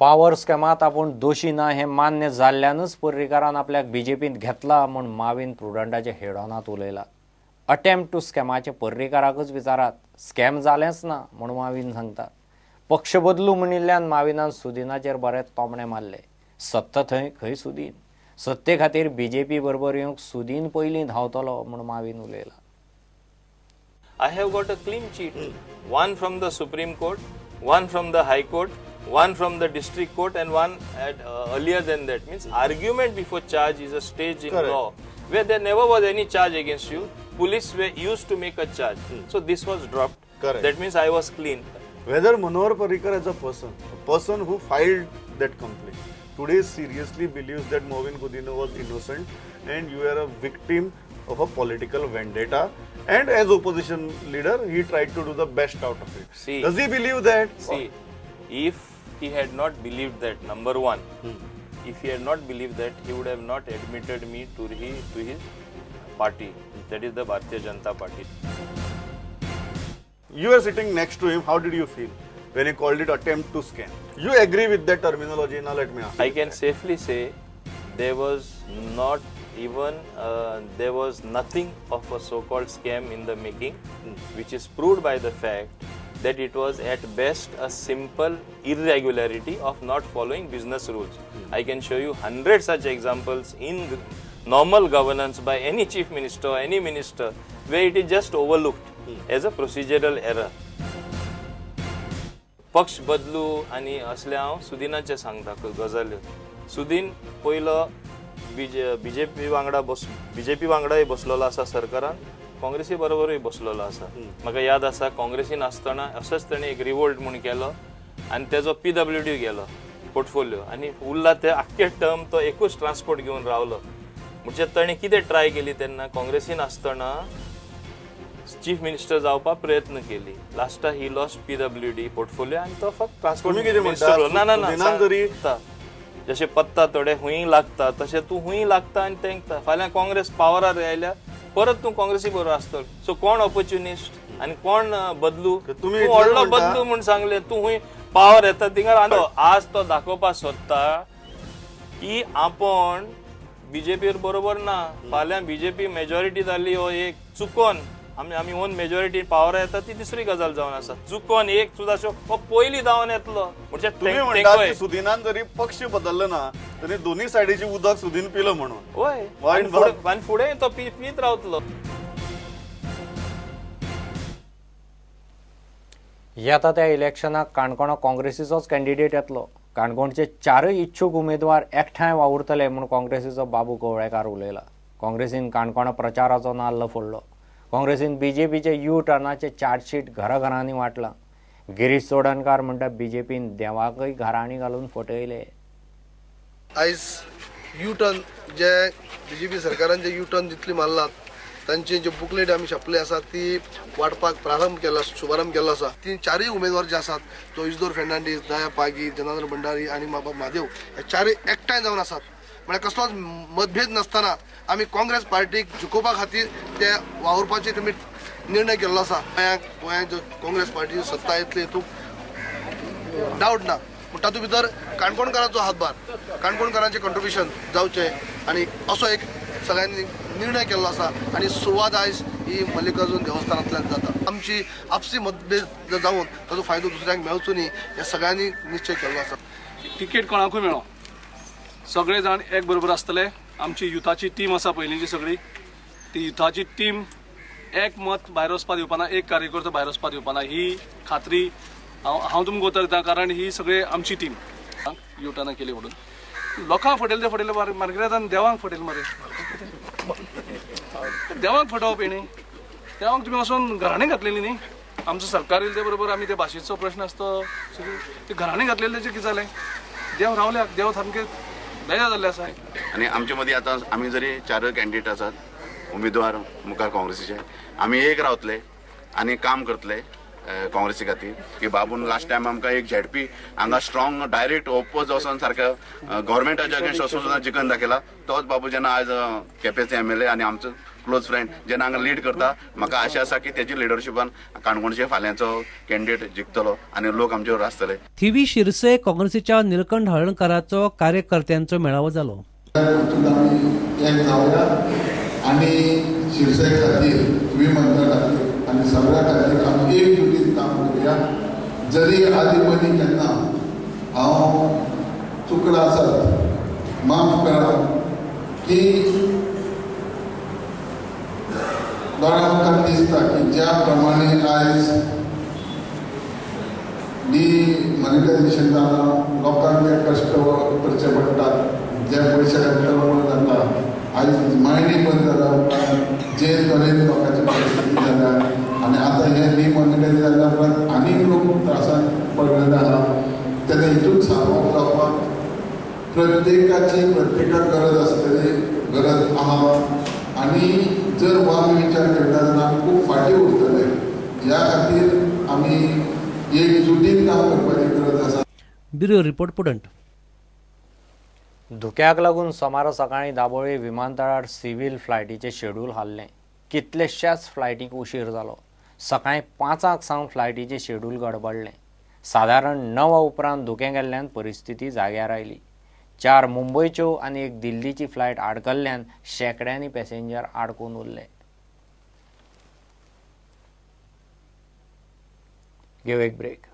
Power स्कॅमात आपूण दोशी ना हें मान्य जाल्ल्यानूच पर्रीकारान आपल्याक बीजेपींत घेतला म्हूण माविन प्रुडंटाच्या हेडोनांत उलयला. अटेम्प्ट टू स्कॅमाचे पर्रीकाराकूच विचारात, स्कॅम जालेंच ना म्हूण माविन सांगता. पक्ष बदलू म्हणिल्ल्यान माविनान सुदिनाचेर बरेच तोमणे मारले. सत्ता थंय खंय सुदीन, सत्ते खातीर बीजेपी बरोबर येवंक सुदीन पयलीं धांवतलो म्हूण Mauvin उलयला. I have got a clean chit, one from the Supreme Court, one from the High Court, one from the District Court, and one at earlier than that. Means argument before charge is a stage in Correct. Law where there never was any charge against you. Police were used to make a charge. So this was dropped. Correct. That means I was clean. Whether Manohar Parrikar as a person who filed that complaint, today seriously believes that Mauvin Godinho was innocent and you are a victim of a political vendetta, and as opposition leader, he tried to do the best out of it. See, does he believe that? See, if he had not believed that, number one, if he had not believed that, he would have not admitted me to his party, that is the Bharatiya Janata Party. You were sitting next to him. How did you feel when he called it attempt to scam? You agree with that terminology? Now let me ask. I can safely say there was not even, there was nothing of a so-called scam in the making, which is proved by the fact that it was at best a simple irregularity of not following business rules. I can show you 100 such examples in normal governance by any chief minister or any minister where it is just overlooked as a procedural error. पक्ष बदलू आनी असले हांव सुदिनाचें सांगता गजाल्यो. सुदीन पयलो BJP वांगडा BJP वांगडाय बसलेलो आसा सरकारान, काँग्रेसी बरोबरूय बसलेलो आसा. म्हाका याद आसा काँग्रेसीन आसतना असोच तेणें एक रिवोल्ट म्हूण केलो आनी तेजो PWD गेलो पोर्टफोलियो आनी उरला ते आख्खे टर्म तो एकूच ट्रान्सपोर्ट घेवन रावलो. म्हणजे तेणें कितें ट्राय केली तेन्ना काँग्रेसीन आसतना चीफ मिनिस्टर जावपाक प्रयत्न केली. लास्टाक ही लॉस्ट PWD portfolio आनी तो फक्त ट्रान्सपोर्ट मिनिस्टर. ना ना ना, जशें पत्ता थोडे हुंय लागता तशें तूं हुंय लागता आनी तेंकता. फाल्यां काँग्रेस पावरार आयल्या परत तूं काँग्रेसी बरोबर आसतलो. सो कोण ऑपोर्च्युनिस्ट आनी कोण बदलू? तूं व्हडलो बदलू म्हूण सांगलें, तूं हुंय पावर येता थिंगा. आज तो दाखोवपाक सोदता की आपण बीजेपी बरोबर ना. फाल्यां बीजेपी मेजॉरिटी जाली हो एक चुकोन आमी ओन मेजॉरिटी पावर येता ती दुसरी गजाल जावन आसा. चुकोन एक सुद्दां हो पयलीं धांवन येतलो. म्हणजे सुदिनान जरी पक्ष बदललो ना तरी दोन्ही सायडीची उदक सुदीन पिलो म्हणून. हय, आनी फुडें तो पीत रावतलो. येता त्या इलेक्शनाक काणकोणा काँग्रेसीचोच कॅन्डिडेट येतलो. काणकोणचे चारय इच्छूक उमेदवार एकठांय वावुरतले म्हूण काँग्रेसीचो बाबू कवळेकार उलयला. काँग्रेसीन काणकोणा प्रचाराचो नाल्ल फोडलो. काँग्रेसीन बीजेपीचे you टर्नाचे चार्जशीट घराघरांनी वांटलां. गिरीश चोडणकार म्हणटा बीजेपीन देवाकय घरांनी घालून फटयले. आयज यू टर्न जे बीजेपी सरकारान जे यू टर्न जितली मारलात तांचे जे बुकलेट आमी छापले आसा ती वांटपाक प्रारंभ केला, शुभारंभ केल्लो आसा. ती चारूय उमेदवार जे आसात तो इजदोर फेर्नांडीस, दया पागी, जनार्दन भंडारी आनी म्हादेव हे चारूय एकठांय जावन आसात. म्हळ्यार कसलोच मतभेद नासतना आमी काँग्रेस पार्टीक जिखोवपा खातीर ते वावुरपाचे तुमी निर्णय केल्लो आसा. गोंयांत जो काँग्रेस पार्टी सत्ता येतली हितूंत डावट ना, पूण तातूंत भितर काणकोणकारांचो हातभार, काणकोणकारांचें कंट्रिब्युशन जावचें आनी असो एक सगळ्यांनी निर्णय केल्लो आसा. आनी सुरवात आयज ही मल्लिकार्जून देवस्थानांतल्यान जाता. आमची आपसी मतभेद जावन ताचो फायदो दुसऱ्यांक मेळचो न्ही हे सगळ्यांनी निश्चय केल्लो आसा. तिकेट कोणाकूय मेळो, सगळे जाण एक बरोबर आसतले. आमची युथाची टीम आसा पयलींची सगळी, ती युथाची टीम एक मत भायर वचपा दिवपाना, एक कार्यकर्तो भायर वचपा दिवपाना ही खात्री हांव तुमकां उतर दिता. कारण ही सगळी आमची टीम युटर्नां केली म्हणून लोकांक फटयले ते फटयले, मार्गरेतान देवांक फटयले मरे. देवांक फटोवप हेणी, देवांक तुमी वचून घराणें घातलेली न्ही. आमचो सरकार येयले ते बरोबर आमी ते भाशेचो प्रश्न आसता ते घराणें घातलेले तेचें कितें जालें? देव रावल्याक, देव सामके बेजार जाल्ले आसा. आनी आमचे मदीं आतां आमी जरी चारूय कॅन्डिडेट आसात उमेदवार मुखार काँग्रेसीचे, आमी एक रावतले आनी काम करतले. काँग्रेसी खातीर की बाबून लास्ट टायम आमकां एक झेडपी हांगा स्ट्रॉंग डायरेक्ट ओपोज वचोन सारकें गव्हर्मेंटाच्या अगेन्स्ट वचून सुद्दां जिखून दाखयला. तोच बाबू जेन्ना आयज केपेंचे एमएलए आनी आमचो क्लोज फ्रेंड जेन्ना हांगा लीड करता, म्हाका आशा आसा की तेजी लिडरशिपान काणकोणचे फाल्यांचो कॅन्डिडेट जिखतलो आनी लोक आमचेर आसतले. थिवी शिरसे काँग्रेसीच्या निलकंठ हळर्णकाराचो कार्यकर्त्यांचो मेळावो जालो. एक जावया आनी शिरसे खातीर, थिवी मंडळ खातीर आनी सगळ्या खातीर आमी एकजुटीन काम करुया. जरी आदी मदीं केन्ना हांव चुकला आसत माफ करा की दोळ्या मुखार दिसता की ज्या प्रमाणे आयज डिमॉनिटायझेशन जालां, लोकांक जे कश्ट करचे पडटात, जे पयशे काडटलो म्हणून जाता, आयज मायणी बंद जाल्या उपरांत जे तरेन लोकांची परिस्थिती जाल्या आनी आतां हें डिमॉनिटायज जाल्या उपरांत आनीक लोक त्रासान पडलेले आहा. तेन्ना हितून सारवप जावपाक प्रत्येकाची प्रत्येकाक गरज आसतली, गरज आहा. आनी जर हो आमी विचार करता जाल्यार आमी खूब फाटीं उरतले. ह्या खातीर आमी एकजुटीन काम करपाची गरज आसा. Bureau report, Prudent. धुक्याक लागून सोमारा सकाळीं दाबोळी विमानतळार सिव्हील फ्लायटीचें शेड्यूल हाल्लें. कितलेश्याच फ्लायटींक उशीर जालो. सकाळीं 5 सावन फ्लायटीचें शेड्यूल गडबडलें. सादारण 9 उपरांत धुकें गेल्ल्यान परिस्थिती जाग्यार आयली. 4 मुंबयच्यो आनी 1 दिल्लीची फ्लायट आडकल्ल्यान शेंकड्यांनी पॅसेंजर आडकून उरले. घेवं एक ब्रेक.